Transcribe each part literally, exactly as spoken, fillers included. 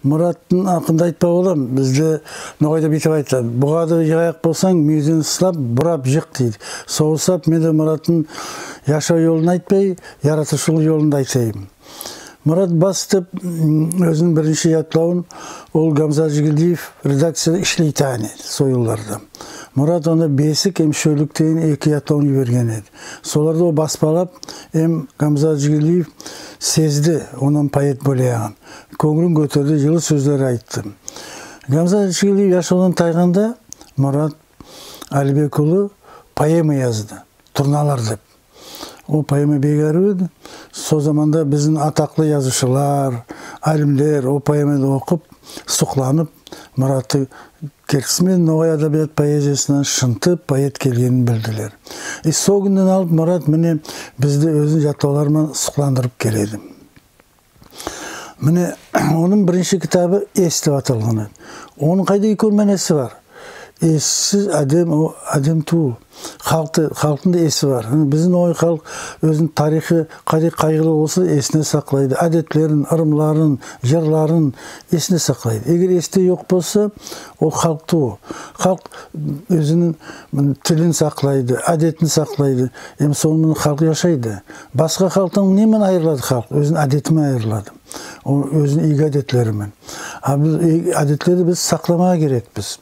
Мураттынъ акында айтпага болам. Бизде ногайда буьйтип айтады: «Бугады йыгаяк болсанъ, муьйизин ыслап, бурап йык», — дейди. Сол саьп мен де Мураттынъ яшав йолын айтпай, яратувшылык йолын да айтайым. Мурат бас этип, м, оьзининъ биринши ятлавын, ол Гамзат Аджигельдиев редакцияда ислейтаган эди сол йылларда. Мурат онда «Бесик» эм «Шоьллик» деген эки ятлавын йиберген эди. Соларды ол баспалап, эм Гамзат Аджигельдиев сезди онынъ поэт болаягын. Коьнъилин коьтерди, йылы соьзлер айтты. Гамзат Аджигельдиев яшавдан тайганда, Мурат Алибек улы поэма язды, «Турналар» деп. Ол поэма бек арув эди. Сол заманда бизим атаклы язувшылар, алимлер ол поэмады окып, сукланып, Муратты кертиси мен ногай адабият поэзиясына шынты поэт экенин билдилер. И сол куьннен алып Мурат мине бизди оьзининъ ятлавлары ман сукландырып келеди. Мине, онынъ биринши китабы «Эс» деп аталган эди. Онынъ кайдай уьйкен маьнеси бар. Эссиз аьдем, ол аьдем тувыл. Халкты, халктынъ да эси бар. Мине, бизим ногай халк оьзининъ тарихи кайдай кайгылы болса да, эсинде саклайды. Аьдетлерин, ырымларын, йырларын эсинде саклайды. Эгер эсте йок болса, ол халк тувыл. Халк оьзининъ, м, тилин саклайды, аьдетин саклайды. Эм соны ман халк яшайды. Баска халктан не мен айырылады халк? Оьзининъ аьдети мен айырылады. Ол оьзининъ ийги аьдетлери мен. А биз, э, аьдетлерди биз сакламага керекпиз.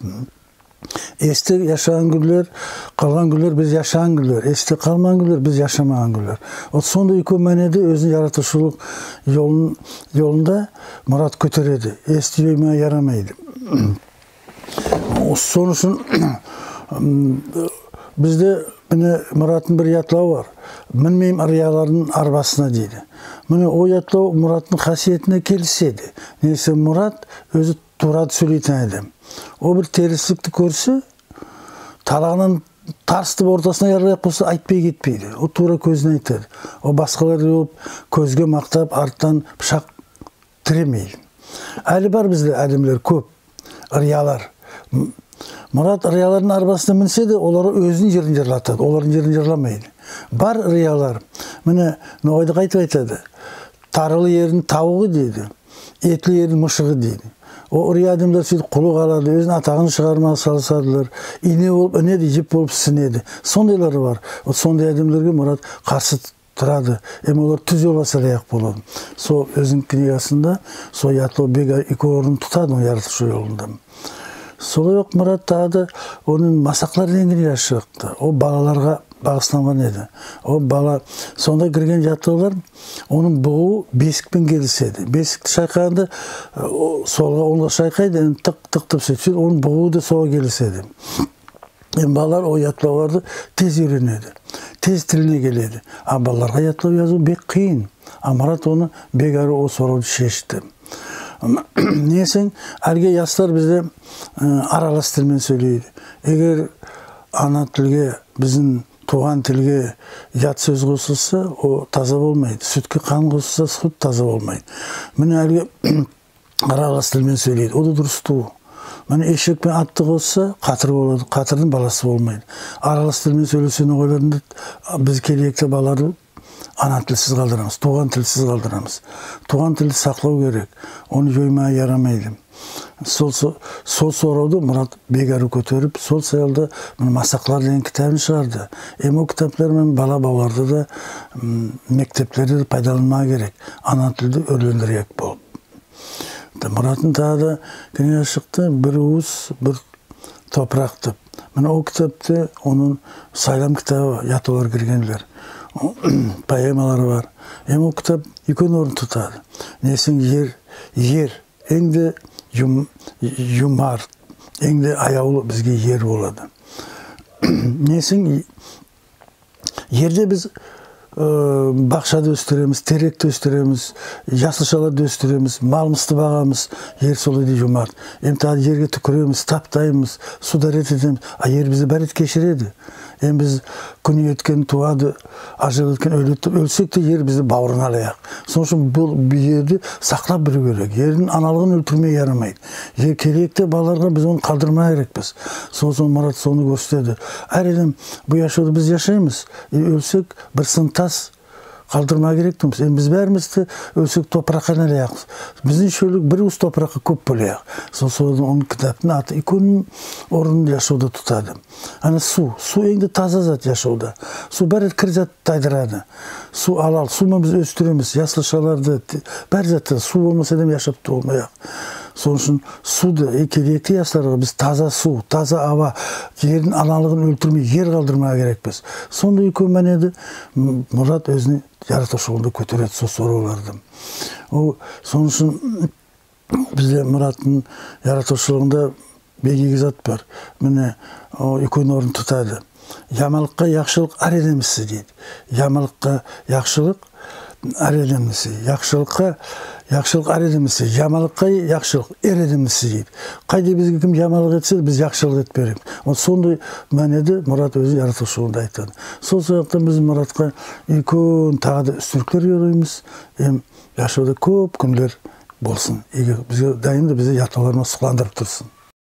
Эсте яшаган куьнлер, калган куьнлер биз яшаган куьнлер, эсте калмаган куьнлер биз яшамаган куьнлер. Вот сондай уьйкен маьнеди оьзининъ яратувшылык йолын, йолында Мурат коьтереди. Эсти йоймага ярамайды. Сонынъ уьшин, м, бизде, мине, Мураттынъ бир ятлавы бар. «Минмеймен риялардынъ арбасына», — дейди. Мине, ол ятлав Мураттынъ касиетине келиседи. Неге десе Мурат оьзи туврады соьйлейтаган аьдем. Ол бир терисликти коьрсе, талагыннан тарс этип ортасына ярылаяк болса, айтпай кетпейди. Ол тувра коьзине айтады. Ол баскалар болып коьзге мактап, арттан пышак тиремейди. Аьли бар бизде аьдемлер коьп, риялар. М-, Мурат риялардынъ арбасына минсе де, олар оьзининъ йырын йырлатады, олардынъ йырын йырламайды. Бар риялар. Мине, ногайда кайтип айтады: «Тарылы ердинъ тавыгы», — дейди, «этли ердинъ мышыгы», — дейди. Ол рия аьдемлер соьйтип куллык алады, оьзининъ атагын шыгармага шалысадылар. Ийне болып инеди, йип болып синъеди. Сондайлар бар. Вот сондай аьдемлерге Мурат карсы турады. Эм олар туьз йолга салаяк болады. Сол оьзининъ книгасында сол ятлав бек уьйкен орын тутады онынъ яратувшы йолында. Солай ок Мурат тагы да онынъ «Масаклар» деген книга шыкты. Ол балаларга багысланган эди. Ол бала, сонда кирген ятлавлар, онынъ бугувы бесик пен келиседи. Бесикти шайкаганда, э, о, солга, онга шайкайды, энди тык-тык деп соьйтсе, онынъ бугувы да сога келиседи. Эм балалар ол ятлавларды тез уьйренеди. Тез тилине келеди. А балаларга ятлав язув бек кыйын. А Мурат оны бек аьруьв, ол соравды шешти. Неге десенъ, аьлиги яслар бизде, ы, аралас тил мен соьйлейди. Эгер ана тилге, бизим тувган тилге ят соьз косылса, ол таза болмайды. Суьтке кан косылса, суьт таза болмайды. Мине аьлиги аралас тил мен соьйлейди. Ол да дурыс тувыл. Мине, эшек пен атты косса, катыр болады. Катырдынъ баласы болмайды. Аралас тил мен соьйлесе, ногайлардынъ да, биз келеекте балаларды ана тилсиз калдырамыз, тувган тилсиз калдырамыз. Тувган тилди саклав керек. Оны йоймага ярамайды. Сол, сол, сол соравды Мурат бек аьруьв коьтерип, сол саялы да мине «Масаклар» деген китабын шыгарды. Эм ол китаплар мен бала бавларда да, м, мектеплерде де пайдаланмага керек. Ана тилди оьрлендиреек болып. Да, Мураттынъ тагы да книга шыкты, «Бир увыс, бир топырак» деп. Мине, ол китапта онынъ «Сайлам» китабы, ятлавлар киргенлер. Поэмалары бар. Эм ол китап уьйкен орын тутады. Неге десенъ, ер, ер, энъ де юм-, юмарт, энъ де аявлы бизге ер болады. Неге десенъ, ерде биз, ы, бакшады оьстиремиз, теректи оьстиремиз, ясылшаларды оьстиремиз, малымызды багамыз. Ер солай да юмарт. Эм тагы ерге туькиремиз, таптаймыз, сударить этемиз. А ер бизди баьри де кеширеди. Эм биз куьни еткен тувады, аьжели еткен оьледи деп оьлсек те, ер бизди бавырына алаяк. Сол уьшин бу, бу ерди саклап билуьв керек. Ердинъ аналыгын оьлтирмеге ярамайды. Е, келеекте балаларга биз оны калдырмага керекпиз. Сол, сол Мурат соны коьрсетеди. Аьр аьдем, бу яшавды биз яшаймыз. И оьлсек, бир сынтас калдырмага керек тувылмыз. Энди биз баьримиз де оьлсек, топыракка айланаякпыз. Бизим шоьллик бир увыз топыракка коьп болаяк. Сол, сол, онынъ китаптынъ аты уьйкен орын яшавда тутады. Ана сув, сув энъ де таза зат яшавда. Сув баьри кир затты тайдырады. Сув алал, сув ман биз оьстиремиз яслышаларды, те-, баьри затты, сув болмаса аьдем яшап та болмаяк. Сол уьшин сувды, э, керекли ясларга биз таза сув, таза ава, ердинъ аналыгын оьлтирмей, ер калдырмага керекпиз. Сондай уьйкен маьнеди, м, Мурат оьзининъ яратувшылыгында коьтереди сол соравларды. Ол, сол уьшин бизде Мураттынъ яратувшылыгында бек ийги зат бар. Мине, о, уьйкен орын тутады. Яманлыкка яхшылык аьр аьдем иси дейди. Яманлыкка яхшылык аьр аьдем иси. Яхшылыкка яхшылык аьр аьдем иси. Яманлыкка яхшылык эр аьдем иси дейди. Кайда бизге ким яманлык этсе, биз яхшылык этпеге керек. Вот сондай маьнеди Мурат оьзининъ яратувшылыгында айтады. Сол себептен биз Муратка уьйкен тагы да уьстинликлер йораймыз. Эм яшавда коьп куьнлер болсын. Ийги, бизге дайым да бизди ятлавлар ман сукландырып турсын.